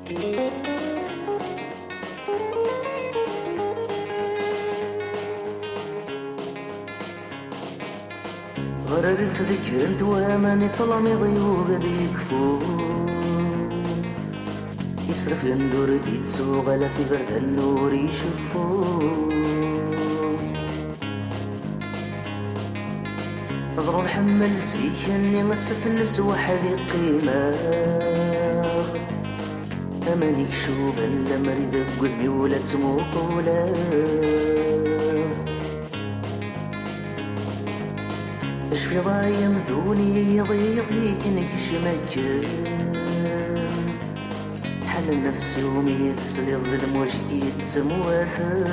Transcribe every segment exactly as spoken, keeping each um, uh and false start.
Ɣer rrif deg kra n waman i ṭṭlam iḍyub ad yekfu. Isref-d ur d-ittuɣal ɣef iberdan ur iceffu. Ẓru ḥemmel zik-nni ass fell-as weḥd-i qqimeɣ. Aman ikcuben lemri deg wudem-iw la ttmuquleɣ. Tecfiḍ ay amdun i yiḍ i ɣ-d-iknekcem akken. Ḥal nnefs-iw mi tesliḍ d lmuj yettemwaten.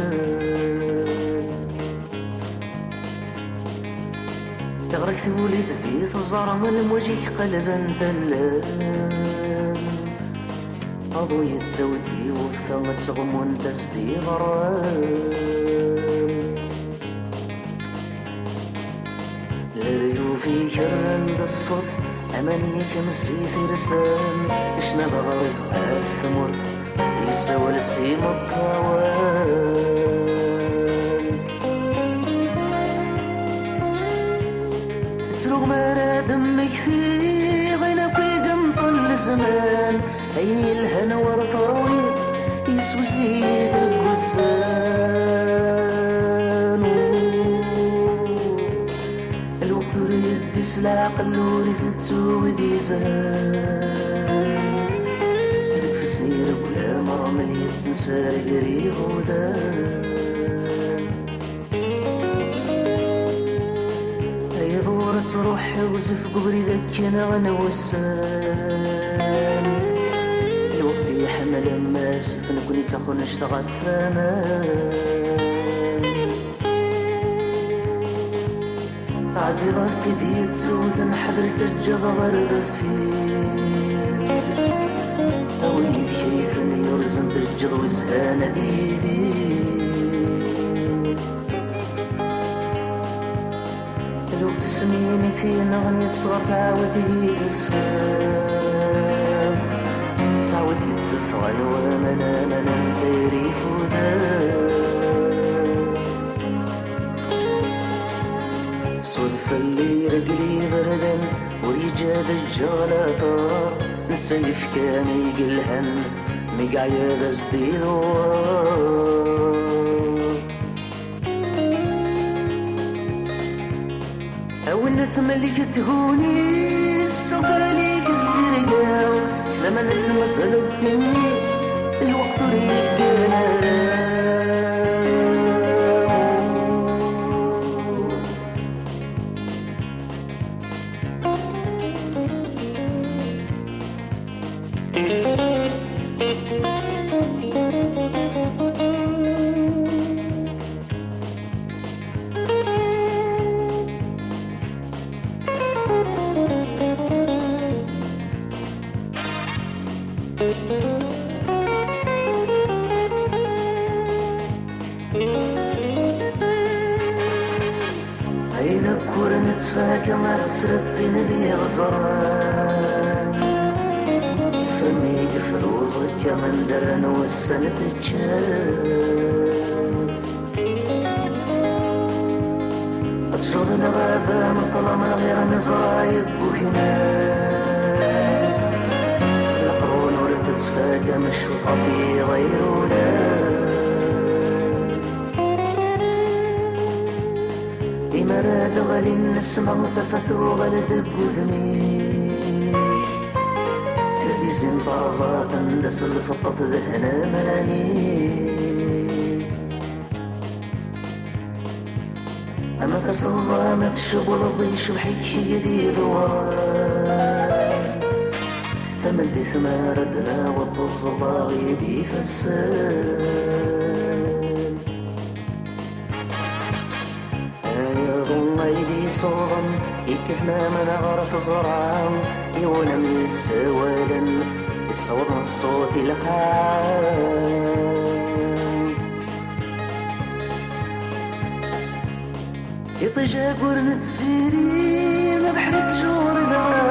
Tiɣrakt tuli-d di teẓra, lmuj-ik qelbent allen. Aḍu yettawi-d iweffa, ad ttɣummunt-as-d iḍarren. Leryuf ikerren d ṣṣut, aman-ik am zzit irsan, icna d aɣrib ɣef tmurt, yessawal s imeṭṭawen. Ttruɣ mi ara d-mmektiɣ ayen akk i yenṭel zzman, ayen yelhan war tawiḍ, yeswezli deg wussan. Lweqt ur yeddi s leɛqel, ur itettu wid yezhan. Deg fes n iregla mermel yettensar gar iɣudan. Ay ḍur ad truḥ, ɣzif deg ubrid akken ɣen wussan. Lweqt yeḥmel ammas, f nekni d taxnect ɣef waman. Ɛeddi ɣef i d-yettewten, ḥder teǧǧeḍ ɣer deffir. Awi yid-k ay ten-yurzen, teǧǧeḍ wezhan ad yidi. Lweqt smin i t-yenɣen yesɣer, tɛawed yid-s. Tɛawed yid-s teffeɣ n waman, aman n tayri ifudan. Swed fell-i regli iberdan, ur yeǧǧa ad ǧǧeɣ later. Netta yefkan i yelhan, mi yeɛya ad as-d-idewwer. Awen tmelk tguni, ssufali s tirga, s laman tmeddel ddimi, lweqt ur yeggan ara. Ayen akk ur nettfaka ad ttrebbin d iɣeẓran. Femi yefruz akka anda rran wussan tečča. Ad tcuḍ lɣaba meṭṭlam ɣir neẓra yeggugman. Leqrun ur tettfakam ccuṭ ɣef yiḍ irulan. Imar ad ɣlin nesma, tafat tuɣal deg udem-ik. Ad izin terẓat anda s lfeṭṭa tdehna amani. Ama taseḍḍa ma tcewwleḍ, yecbeḥ-ik yid-i d uɣran. Tameddit mi ara d-naweḍ teẓẓeḍ-aɣ-id ifassen. Ayaḍu ay d-yessawḍen, yekkat laman ɣer teẓra, yiwen am yessawalen, yessawḍen ṣṣut i lqaɛa. Iṭij aggur n tziri, abeḥri ttjur dɣa